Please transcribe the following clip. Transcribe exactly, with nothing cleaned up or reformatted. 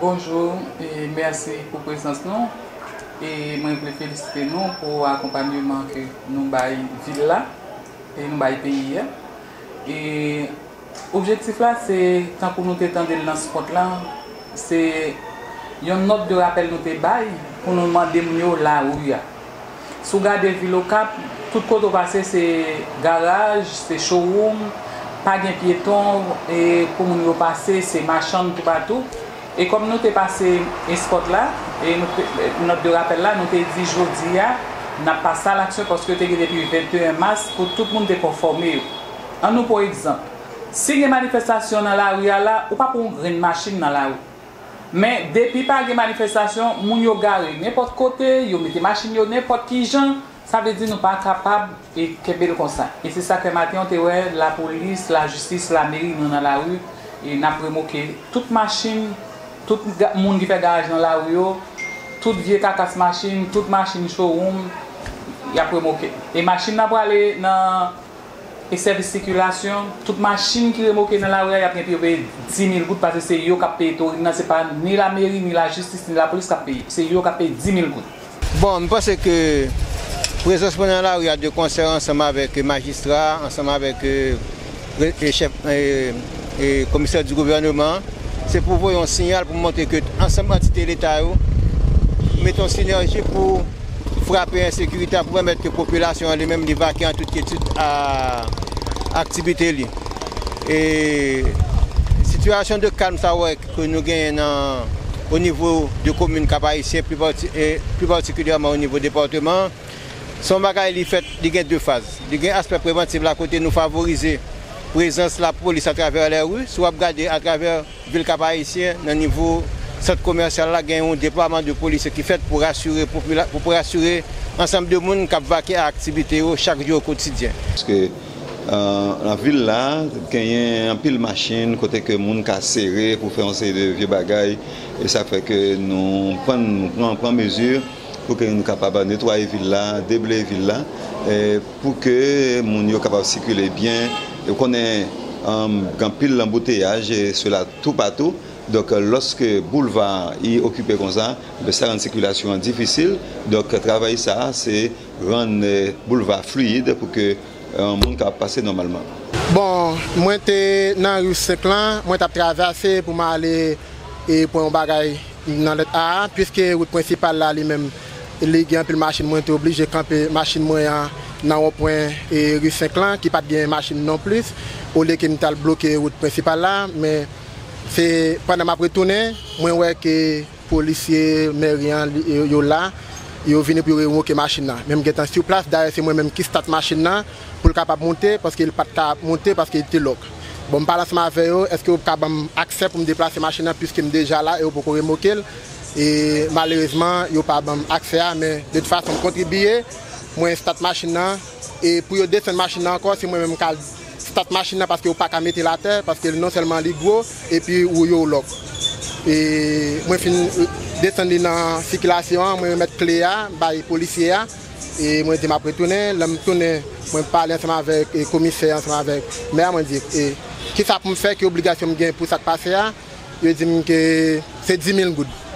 Bonjou e mèsi pou prezans nou. E mwen vle felisite nou pou akonpanyeman ke nou bay vil la e nou bay peyi a. E objektif la se, tankou nou te tande l nan spòt la, se yon nòt de rapèl nou te bay pou nou mande moun yo lari a. Si w gade vil Okap, tout kote w pase se garaj, se showroom, pa gen pyeton e pou moun yo pase, se machann toupatou. E kòm nou te pase espòt la, e nou te, nòt de rapèl la, nou te di jodi a, n ap pase alaksyon paske yo te gen depi venteyen mas pou tout moun te konfòme yo. An nou pran egzanp, si gen manifestasyon nan lari a la, ou p ap wè yon grenn machin nan lari. Men depi pa gen manifestasyon, moun yo gare nenpòt kote, yo mete machin yo nenpòt ki jan, sa vle di nou pa kapab e kenbe l konsa. E se sa k fè maten an w te wè lapolis, lajistis, lameri, nou nan lari, e n ap remoke tout machin, tout ga-, moun ki fè garaj nan lari yo, tout vye kakas machin, tout machin showroom, y ap remoke. E machin nan prale nan e sèvis sikilasyon, tout machin ki remoke nan lari a, y ap gen pou yo peye dis mil goud, paske se yo k ap peye touring nan, se pa ni lameri, ni lajistis, ni lapolis k ap peye. Se yo k ap peye dis mil goud. Bon, m panse ke prezans mwen nan lari a de konsè ansanm avèk majistra, ansanm avèk, e, e chèf, e, e komisè di gouvèneman, se pou voye yon siyal pou montre ke ansanm antite Leta yo mete yon sinèji pou frape ensekirite a pou pèmèt ke popilasyon an li menm li vake an tout kyetid a aktivite li. E sitiyasyon de kalm sa w wè ke nou genyen nan, o nivo de komin Kap Ayisyen, pli pati-, e pli patikilyèman o nivo depatman an, se yon bagay li fèt, li gen de faz. Li gen aspè prevantif la kote nou favorize prezans lapolis atravè lè ri. Si w ap gade atravè vil Kap Ayisyen nan nivo sant komèsyal la, gen yon deplwaman de polisye ki fèt pou rasire popila-, pou, pou rasire ansanm de moun k ap vake a aktivite yo chak jou o kotidyen. Paske, e, nan vil la, genyen anpil machin kote ke moun ka sere pou fè yon seri de vye bagay, e sa fè ke nou pran, nou pran, pran mezi pou ke nou kapab netwaye vil la, debleye vil la, e pou ke moun yo kapab sikile byen. Ou konnen, e, gen anpil anbouteyaj, e sela toupatou. Donk, lòske boulva a okipe konsa, ben, sa rann sikilasyon an difisil. Donk, travay sa a, se rann, e, boulva a fliyid pou ke, e, moun kapab pase nòmalman. Bon, mwen te nan ri senk lan, mwen t ap travèse pou m ale e pran yon bagay nan lèt A a, piske wout prensipal la li menm, li gen anpil machin, mwen te oblije kanpe machin mwen an nan wonpwen e ri senk lan, ki pa t gen machin nonplis, olye ke m t al bloke wout prensipal la, men se pandan m ap retounen, mwen wè ke polisye mèri an, li, yo, yo la, yo vini pou yo rewoke machin nan. Men m gentan sou plas, dayè se mwen menm ki stat machin nan, pou l kapab monte, paske l pa t ka monte, paske l te lòk. Bon, m pale ansanm avè yo, èske yo ka ban m aksè pou m deplase machin nan, piske m deja la e yo poko remoke l. E malerezman, yo pa ban m aksè a, men de tout fason, m kontribiye, mwen stat machin nan, e pou yo desann machin nan ankò, se mwen menm k al stat machin nan, paske yo pa ka mete l atè, paske non sèlman li gwo, epi wou yo lòk. E mwen fin desann li nan sikilasyon an, mwen remèt kle a bay polisye a, e mwen di m ap retounen. Lè m tounen, mwen pale ansanm avèk, e, komisè, ansanm avèk mè a, mwen di, e, kisa pou m fè, ki obligasyon m gen pou sa k pase a? Yo di m ke se dis mil goud.